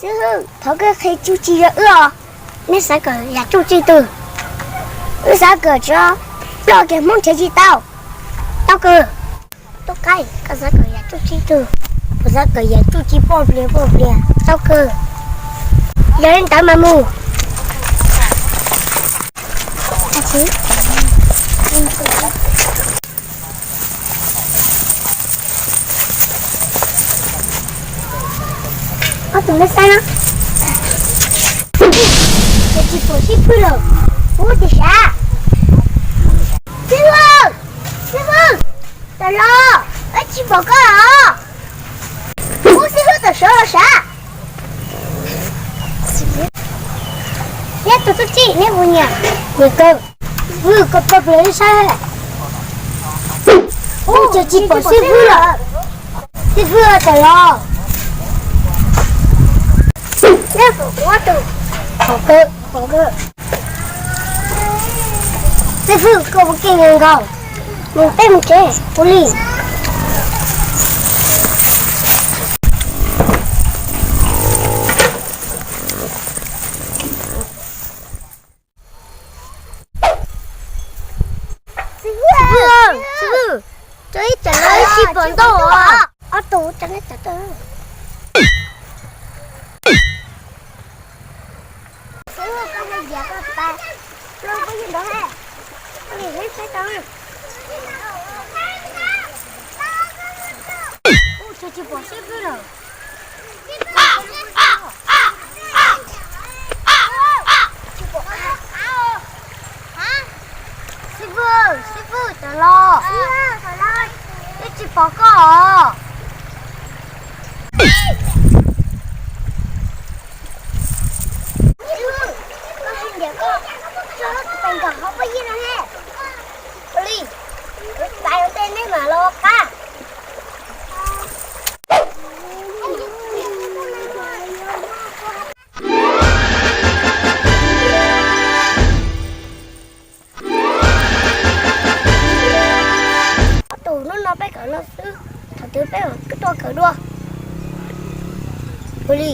Xib hwb, thov koj qhia txuj ci rau wb os. Neb xav kawm yam txuj ci twg? Wb xav kawm tsov ploj kiag Hmoob nrhiav tsis tau. Tau kawg. Tub Qaib, koj xav kawm yam txuj ci twg? Kuv xav kawm yam txuj ci poj pliag poj pliag. Tau kawg. Yog li ntawd mas mus. Ob tug neb saib na. Ces tsis pom xib fwb lawm. Ub, tiag sav. Xib fwb, xib fwb, tam los, wb tsis pom koj os. Ub, xib fwb tam sawv los sav. Neb tus tub txib neb puas nyiam? Nyiam kawg. Xib fwb, koj pab pliag wb saib. Ub, ces tsis pom xib fwb lawm. Xib fwb tam los. Neb pom kuv ob tug. Pom kawg, pom kawg. Xib fwb, koj puas keej nkaus? Mus peb mus tsev, ua li. Xib fwb, xib fwb, tso ib tsam no ib tsis pom ntau os. Ob tug tso neb tsam tau. Xib fwb, koj nyiam koj tais, los peb yeej ntawd he. Koj nyiam neb saib tau. Ub, tsis pom xib fwb lawm. Xib fwb, xib fwb, tam los. Wb tsis pom koj os. Xib fwb, koj hais tias koj tso tus tais nkawd hauv pob zeb no he. Ua li, kuv xav ua tej neb mam los qab. Ob tug, hnub no peb kawm no xwb, thaum twg peb mam tuaj kawm dua. Ua li.